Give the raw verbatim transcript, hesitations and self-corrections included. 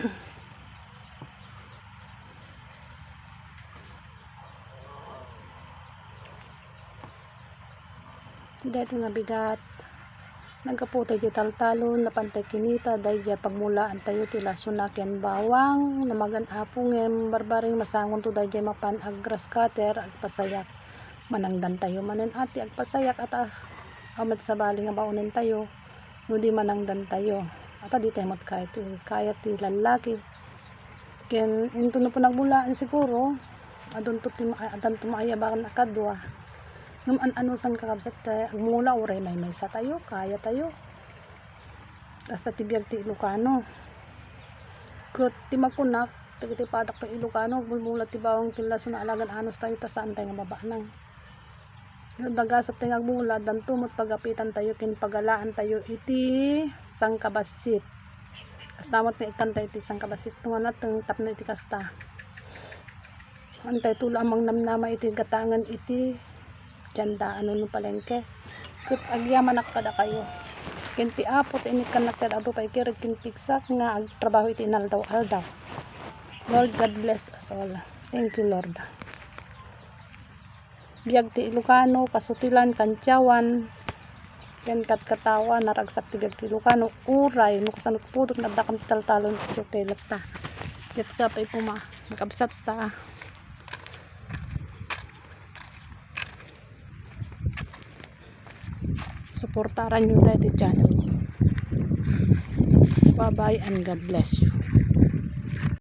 Ti daytoy nga bigat, naggapu tay ti taltalon, napantay kinita, daydiay pagmulaan tayo ti lasona ken bawang, namagan Apo ngem barbareng masangon to daydiay mapan ag-grass cutter, agpasayak. Manangdan tayo manen ati agpasayak, ata, amet sabali nga baonen tayo, no di manangdan tayo. Ata di tayo met kaya ti, kaya ti lallaki. Ken intono pay nagmulaan siguro, adunto ti ma-, addanto maayaban a kadua. Ngem an-anusan kakabsat, ta agmula uray maymaysa tayo, kaya tayo. Kasta ti biag ti Ilocano. Ket ti makunak, dagiti padak ti Ilocano, agmulmula ti bawang ken lasona alagan anus tayo, ta saan tayo nga mabanag. No nagasat tayo nga agmula, addanto met pagapitan tayo ken pagalaan tayo iti sangkabassit. Kasta met nga ikkan tayo iti sangkabassit, no nga nateng tapno iti kasta. Antay tulo a mangnamnama iti gatangen iti tienda, ano, no palengke. Ket agyamanak kadakayo. Ken ti Apo ti inikkannak ti ad-adu pay ket ken pigsak nga agtrabaho iti inaldaw-aldaw. Lord, God bless us all. Thank you, Lord. Biag ti Ilocano, kasutilan, kantiawan, ken katkatawan, naragsak ti biag ti Ilocano. Uray, no kasano pudot nga addakam ti taltalon, it's okay latta. Ket sa pay puma, makabsat ta. Suportaran nyo tayo ti channel. Bye-bye and God bless you.